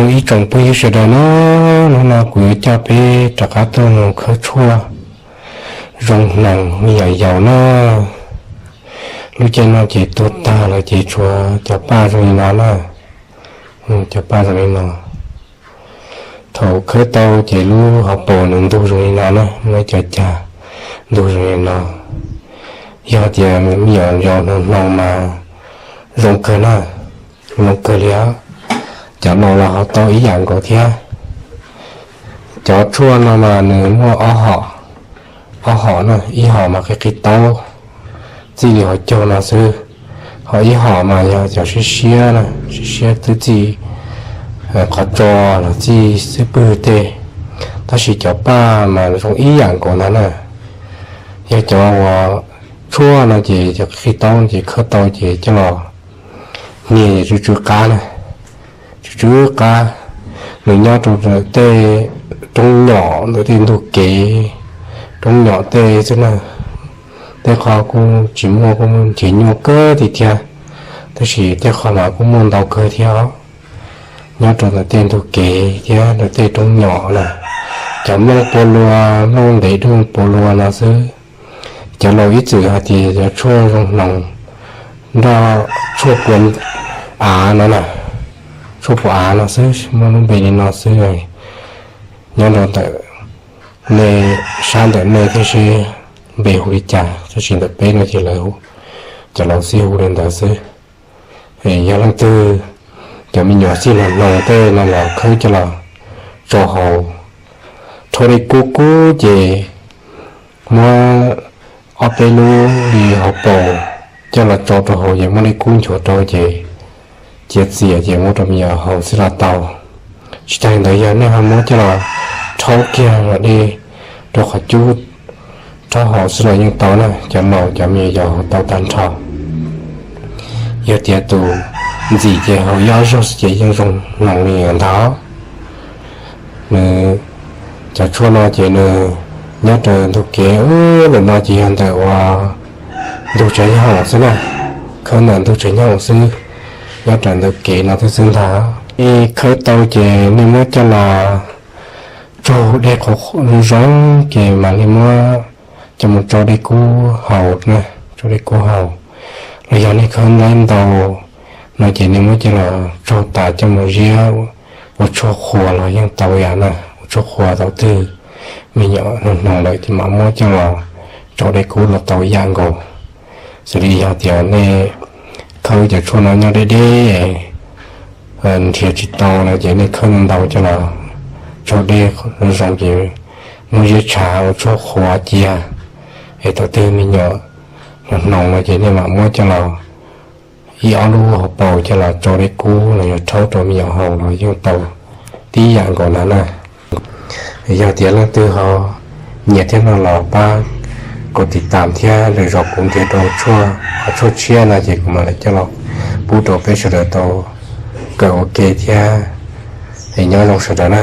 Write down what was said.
Ib tsoom phooj ywg sawv daws na, hnub no kuv yuav coj peb rov qab tuaj mus khawb tshuaj zoo hnoos me nyuam yaus na. Lub caij no ces tuag tag lawm ces tshuav cov paj zoo li no na. Cov paj zoo li no. Thaum khawb tau ces lub hauv paus nws ntug zoo li no na, muaj ib cov cag ntug zoo li no. Yog tias me nyuam yaus hnoos hnoos mas zoo kawg na, zoo kawg li os. Cov laus los ho tau ib yam nkaus thiab. Cov tshuaj no mas nws muaj ob hom, ob hom na, ib hom mas qhib qhib taub, txij li hauv caug no xwb, ho ib hom mas yog cov siab siab na, siab siab twb txij qhov tso los txij xub pwg tej. Tab sis cov paj mas zoo ib yam nkaus ntag na. Yog cov uas tshuaj no ces cov qhib taub ces khawb tau ces coj los hnia es tsw tsw qab na, tsw tsw qab. Nws nyob rau ntawm tej roob nyom, ntawm tej ntug kev, roob nyom tej xwb na. Tej qhov kuj tsis muaj, kuj nrhiav nyuaj kawg tiag thiab, tab sis tej qhov mas kuj muaj ntau kawg thiab. Nyob rau ntawm tej ntug kev thiab ntawm tej roob nyom na, cov nplooj pua lua, nplooj ntev dub pua lua no xwb. Cov laus ib txwm hais tias cov tshuaj zoo hnoos nrog tshuaj pua av no na, tshuaj pua av no xwb, muaj lub npe li no xwb. Nyob rau ntawm nej sab ntawm nej thiab seb npe hu li cas, tab sis ntawm peb no ces lawv, cov laus xib hu li ntawd xwb. Yog leej twg cov me nyuam xij hnoos hnoos tej no los khawb coj los tsau haus, rhaub dej kub kub ces muab ob peb lub li hauv paus coj los tsau rau haus ces muab dej kub nchuav rau ces cia txias ces muab rau me nyuam haus xwb los tau. Tsis tas li ntawd yog nej ho muab coj los rhaub kiag los dej rau qhov cub rhaub haus xwb los yeej tau na, cov laus cov me nyuam yaus haus tau tag nrho. Yog tias tus ntxim ces haus ib ob zaug xwb ces yeej zoo hnoos li ntag. Nws, cov tshuaj no ces nws nyob raws ntug kev, ntawm no ces yog ntawm uas ntug tsev nyob hoom xwb na, khawb ntawm ntug tsev nyob hoom xwb, nyob raws ntug kev no thiab xwb ntag. Nej khawb tau ces nej muab coj los tsaug dej qhuav zoo zoo ces mam li muab coj mus tsau dej kub haus na, tsau dej kub haus. Los yog nej khawb ntau ntau no ces nej muab coj los tsaug tas coj mus ziab ua tshuaj qhuas los yeej tau yam na, ua tshuaj qhuas tau twg me nyuam hnoos hnoos lawm ces mam muab coj los tsau dej kub los tau yam nkaus. Xws li yog tias nej khawb cov tshuaj no nyob deb deb, nrhiav tsis tau no ces nej khawb ntau ntau coj los tsau dej zoo ces muab ziab tshav ua tshuaj qhuas cia, es thaum twg me nyuam hnoos hnoos no ces nej mam muab coj los ib ob lub hauv paus coj los tsau dej kub los yog rhaub rau me nyuam haus los yeej tau tib yam nkaus ntag na. Yog tias leej twg ho nyiam thiab no los pab kuv tiv tam thiab lwm zaus kuv nrhiav rau tshuaj, qhov tshuaj tshiab no ces kuv mam li coj los pub rau peb sawv daws tau kawm ua ke thiab. Es nyob zoo sawv daws na.